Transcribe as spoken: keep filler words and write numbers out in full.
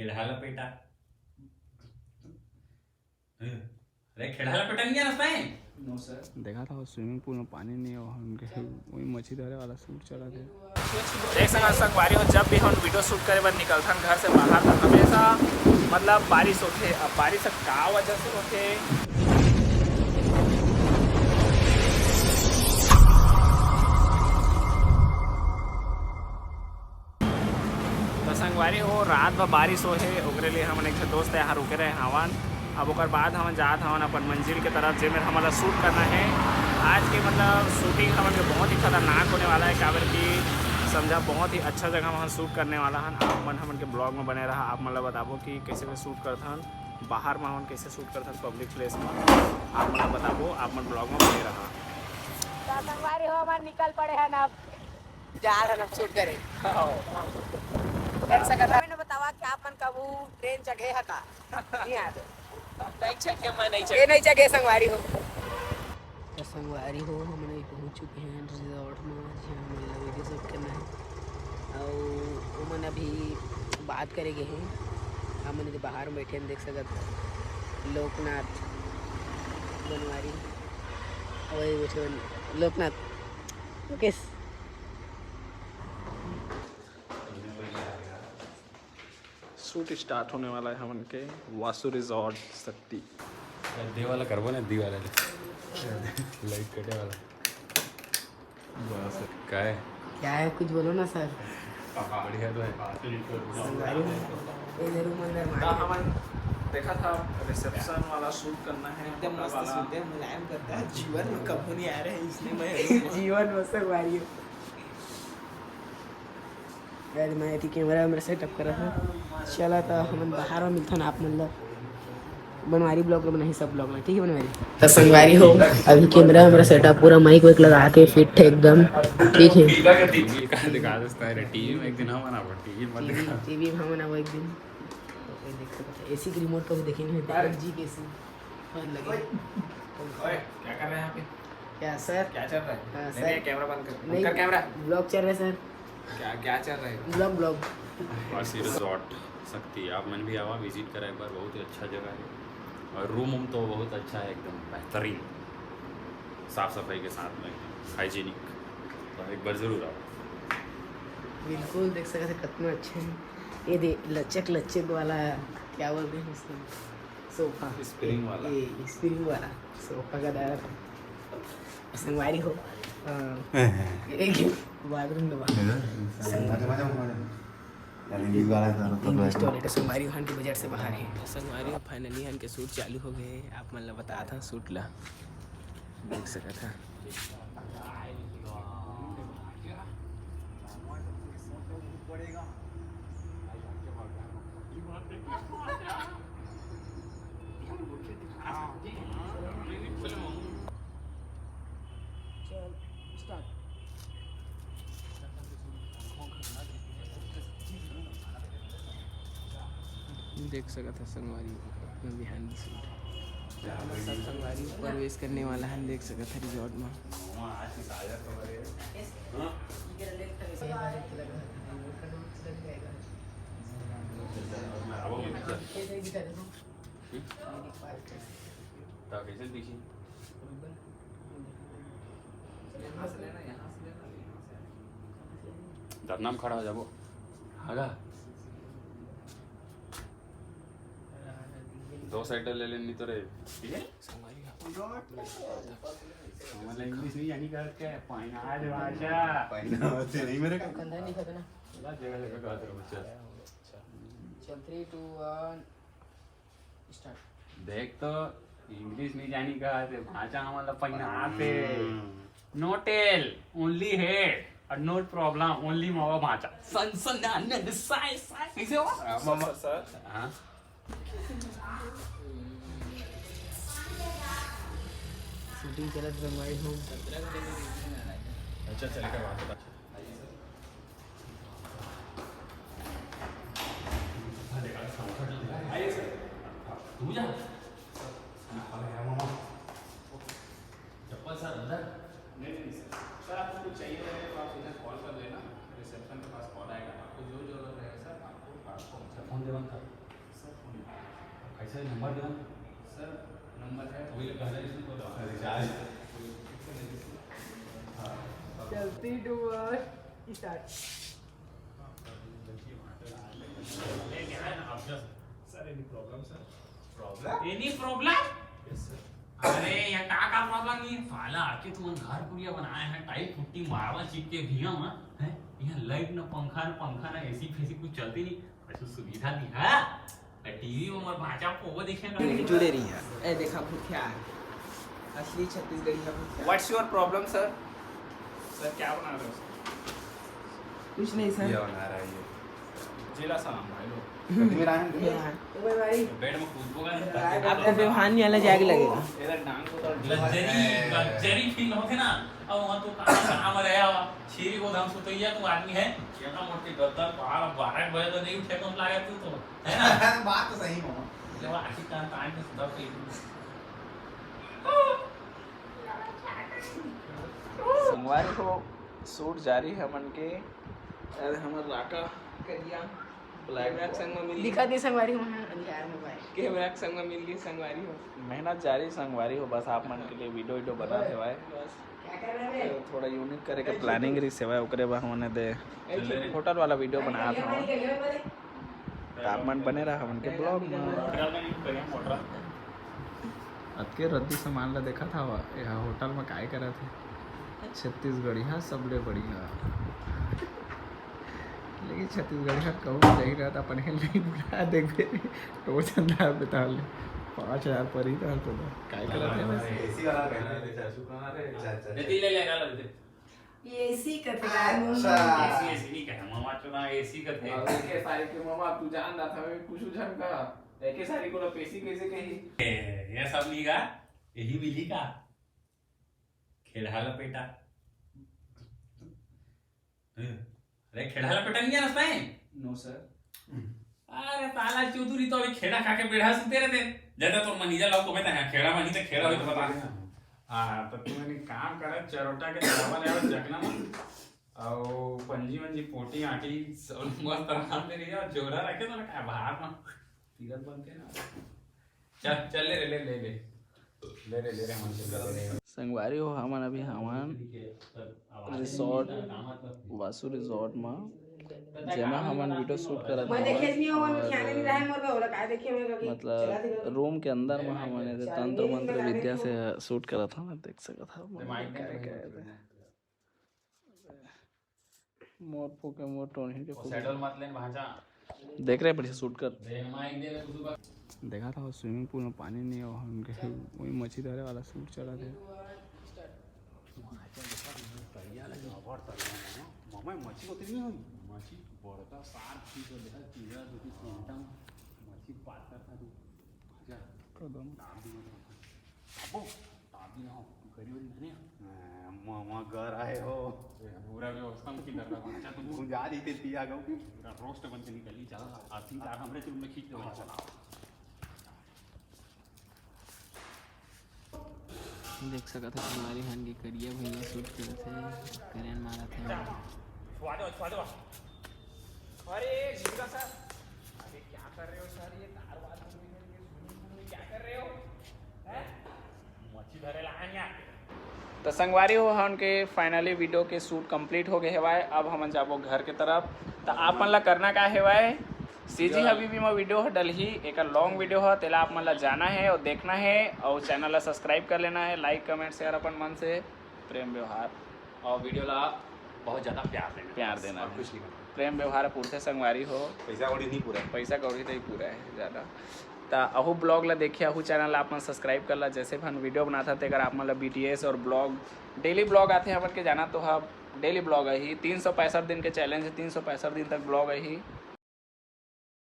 खेड़हा लपेटा। अरे, खेड़हा लपेटा नहीं जानस तैं? नो सर। देखा था वो स्विमिंग पूल में पानी नहीं हो, उनके वही मछली धरे वाला शूट चला थे। देख सकत संगवारी हो, जब भी हम वीडियो शूट करे बर निकलथन घर से बाहर, तो हमेशा मतलब बारिश होथे। अब बारिश ह का वजह से होथे? तो संगवारी हो, रात भर बारिश हो हे, ओकरे लिए हमन एक ठो दोस्त यहाँ रुके रहे हवन। अब ओकर बाद हमन जात हवन अपन मंजिल के तरफ, जेमेर हमन ला शूट करना है। आज के मतलब शूटिंग हमन के बहुत ही खतरनाक होने वाला है, काबर कि समझा बहुत ही अच्छा जगह में हम शूट करने वाला हन। आप मन हमन के ब्लॉग में बने रहा, आप मन ला बताबो कि कैसे कैसे शूट करथन, बाहर में हमन कैसे शूट करथन पब्लिक प्लेस में, आप मन ला बताबो, आप मन ब्लॉग में बने रहा। तो संगवारी हो, हमन निकल पड़े हैं अब। जा रहा ना शूट करे। कर सकत है। मैंने बतावा कि आप मन कभू ट्रेन चढ़े है का? नहीं आते। नहीं चढ़े, मैं नहीं ये चढ़े। नहीं चढ़े संगवारी हो। तो संगवारी हो, हमन अभी पहुंच चुके हैं रिजॉर्ट में, जहाँ हमन ला वीडियो शूट करना है। और ओमन अभी बात करे गए हैं, हमन इधर बाहर में बैठे हैं, देख सकत हो। लोकनाथ बनवारी, वही बैठे हैं लोकनाथ। ओके। शूट स्टार्ट होने वाला है हमन के वासु रिजॉर्ट सक्ती। दे वाला करबो ना, दी वाला ले। लाइट कटे वाला। बस। का है? क्या है, कुछ बोलो ना सर। बढ़िया तो है। संगवारी हो, ये जरूर मंदिर में तो हमन देखा था रिसेप्शन वाला शूट करना है, एकदम मस्त वाला। शूट है, मुलायम करता है, जीवन में कभू नहीं आ रहे हैं, इसलिए मैं जीवन में संगवारी हो। यार, मैं एती कैमरा वैमरा सेटअप करा था। चला, तो हमन बाहर में मिलथन आप मन ला। बनवारी ब्लॉग में नहीं, सब ब्लॉग में, ठीक है बनवारी? तो संगवारी हो, अभी कैमरा वैमरा सेटअप पूरा माइक वाइक लगा के फिट है एकदम, ठीक है? टीवी का दिखा देता है रे, टीवी में एक दिन हम ना, टीवी मत टीवी, दिखा। टीवी में हम ना वो एक दिन। तो कोई देख सकता है, एसी के रिमोट कभी देखे नहीं होते, एलजी के एसी। बहुत लगे। ओए, क्या कर रहे हैं यहाँ पे? क्या सर? क्या चल रहा है? हाँ, नहीं, सर। नहीं, कैमरा बंद कर। बंद नहीं, कर कैमरा। ब्लॉग चल रहा है सर। क्या, क्या चल रहा है? Blog, blog. वासी रिजॉर्ट सक्ती, आप मन भी आवा, विजिट करा एक बार, बहुत ही अच्छा जगह है। और रूम वूम तो बहुत अच्छा है, एकदम बेहतरीन, साफ सफाई के साथ में हाइजीनिक। तो एक बार जरूर आओ। बिल्कुल, देख सकते हैं कितना अच्छे हैं। ये दे, लचक लचक वाला, क्या बोलते हैं उसको? सोफा। स्प्रिंग वाला। ये स्प्रिंग वाला सोफा का दायरा था। संगवारी हो, अ, एक बाथरूम दबा। संगवारी। इंग्लिश टॉयलेट, संगवारी हो, हमन के बजट से बाहर है। संगवारी हो, finally हमन के शूट चालू हो गए। आप मन ला बतात हन शूट ला, देख सकत हव। देख सकत हव संगवारी, अपना बिहान के शूट। सब संगवारी प्रवेश करने वाला है, देख सकत हव रिजॉर्ट में। धरना में खड़ा हो जाबो। आगा। दो साइड ले लेनी तो रे। ठीक है? हमन ला इंग्लिश नहीं जानी कहत के? पाइन आज भाषा। पाइन आज नहीं मेरे का। कंधा नहीं खाता ना। ला जगह लगा कहत रहो, चल। चल, three, two, one, start। देख तो, इंग्लिश नहीं जानी कहत हे, भाषा हमन ला पहिना आथे। हम्म। No tail, only head, और no problem, only मवा भाषा। सन, सन, ना, ना, साय, साय, कैसे हो? आ, मामा। सर। हाँ? शूटिंग चलत रंगवाई हो। अच्छा, चल के बात बता। आइए सर। तू जा। चप्पल सर अंदर। नहीं, नहीं सर। सर, आपको कुछ चाहिए रहेगा तो आप सीधा कॉल कर लेना। रिसेप्शन के पास कॉल आएगा। आपको जो जरूरत रहेगा सर, आपको, आपको हमसे देवन था। कैसे नंबर देवन? सर, नंबर है। वही लगा दे इसमें तो रिचार्ज। चलती doer start. Sir, any problem, sir? Problem? Any problem? Yes, sir. अरे, यहाँ का, का प्रॉब्लम नहीं है? साला आके तुमन घर कुरिया बनाए हैं, टाइल पुट्टी मार्बल चिपके भुइयां में, हैं? यहाँ लाइट ना पंखा, ना पंखा, ना एसी फेसी, कुछ चलती नहीं। कुछ सुविधा नहीं है। टीवी में मोर भांचा पोगो देखे ना। जुड़े रहिए। ए, देखा भूतिया है, असली छत्तीसगढ़िया भूतिया। What's your problem, sir? Sir, क्या बना रहे हो, सर? कुछ नहीं, सर। ये बना रहा है ये। जिला सलाम भाई लोग। कभी राहन दे। ये है। बेड में कूदबो का नहीं। आपका व्यवहार नहीं अलग जाके लगेगा। एला डांग को तो लग्जरी, लग्जरी फील होथे ना। अब वहाँ तो कहाँ, कहाँ में रहा हुआ? छेरी गोदाम सुतैया तू आदमी है। इतना मोटी गद्दा, बारह, बारह बजे तो नहीं उठे, कौन लागे तू तो, है ना? बात तो सही, मामा। जब आशिक का टाइम पे सुधा पे संगवारी हो, शूट जारी है हमन के। अरे, हमर राका करिया ब्लैक कैमरा के संग में मिल दिखा दे संगवारी हो, हाँ, अंधियार में भाई। कैमरा के संग में मिल गई संगवारी हो। मेहनत जारी संगवारी हो, बस आप मन के लिए वीडियो, वीडियो बना देवाए। बस। क्या कर रहे हैं? थोड़ा यूनिक करे के प्लानिंग रही सेवा, ओकरे बाद हमने दे ऐसे। होटल वाला वीडियो बनाया था। त आप मन बने रहा हमन के ब्लॉग में। अतके रद्दी सामान ला देखत हवा, एहा होटल में काय करत हे। छत्तीसगढ़िया सबले बढ़िया। लेकिन छत्तीसगढ़िया कहूँ नहीं रहत, अपन हेल नहीं बुला देखबे। टोर चंदा बिता ले, पाँच हजार पर ही रहत तो काय करत हे बस। एसी वाला रहना है, चाचू कहाँ रे? चाचा। जतिन ले ले, ला ला, जतिन। ये एसी कथे यार, अच्छा। एसी, एसी नहीं कहे, मामा चुना एसी कथे। और के सारी के मामा, तू जान रहा था, मैं कुछ झन का। एके सारी को ना पेशी कैसे कही? ए, ये सब नहीं गा, यही मिली का? खेड़हा लपेटा। हम्म। अरे, खेड़हा लपेटा नहीं जानस तैं? No sir। अरे, साला चौधरी तो अभी खेड़ा खा के बेड़ा सुते रहते। जदा तोर मनीजा लाओ को मैं तैं खेड़ा बनी तो खेड़ा होई तो बता। हाँ, तो तू मैंने काम करा, चरोटा के चावल है और जखना में, और पंजी वंजी पोटी आटी सब मस्त आराम से रही और जोरा रखे तो ना क्या बाहर में तीरथ बनते ना। चल, चल ले रे, ले, ले, ले। ले रे, ले रे, हमन चल ले रे। संगवारी हो, हमन अभी हमन रिसोर्ट, वासु रिसोर्ट म, जेमा हमन वीडियो शूट करत हवन। मतलब रूम के अंदर म हमन एदे तंत्र मंत्र विद्या से शूट करत हवन, देख सकत हव। मोर फूके, मोर टोनही के फूके। सैडल मत लेन भांजा। देख रहे बढ़िया शूट कर। दे माइक दे रे बुजुर्ग। देखा था वो स्विमिंग पूल में पानी नहीं हो, उनके वही मछली धरे वाला शूट चला थे। मामा मछली उतनी हुई। मछली बड़का सार थी तो देखा कीड़ा जो कि सेंटा मछली पार करता तू। भांजा। कदम। अबो। ताबी ना हो, तू करी वाली धनिया। हाँ, मामा घर आए हो। ए, पूरा व्यवस्था में किधर रहा? अच्छा, तुम घुंजा दी थे पिया गो। पूरा रोस्ट बन के निकली, चला। आती तार हमरे चुल में खींच दो, चला। देख सकत हो, हमारे हन के करिया भैया शूट करत हे, करेन मारत हे। छुआ दो, छुआ दो। अरे, झिंगा सर, अरे क्या कर रहे हो सर? ये तार वार में क्या कर रहे हो? हैं? मच्छी धरे ला आन यार। तो संगवारी हो, हमन के finally वीडियो के शूट कंप्लीट हो गए हेवाय। अब हमन जाबो घर के तरफ। तो आप मन ला करना का हेवाय, सीजी हबीबी में वीडियो ह डलही, एक लॉन्ग वीडियो ह, तेला आप मन ला जाना है और देखना है और चैनल ला सब्सक्राइब कर लेना है, लाइक कमेंट शेयर अपन मन से। प्रेम व्यवहार। और वीडियो ला बहुत ज्यादा प्यार देना। प्यार देना और है। कुछ नहीं करना। प्रेम व्यवहार पूरथे संगवारी हो। पैसा कौड़ी नहीं पूरा। पैसा कौड़ी नहीं पूरा है ज्यादा। त अहू ब्लॉग ला देखिए, अहू चैनल ला आप मन सब्सक्राइब कर ला। जैसे भी हम वीडियो बनाता थे, अगर आप मन ला बीटीएस और ब्लॉग, डेली ब्लॉग आते हैं अपन के जाना तो हम डेली ब्लॉग आही, तीन सौ पैंसठ दिन के चैलेंज है, तीन सौ पैंसठ दिन तक ब्लॉग आही।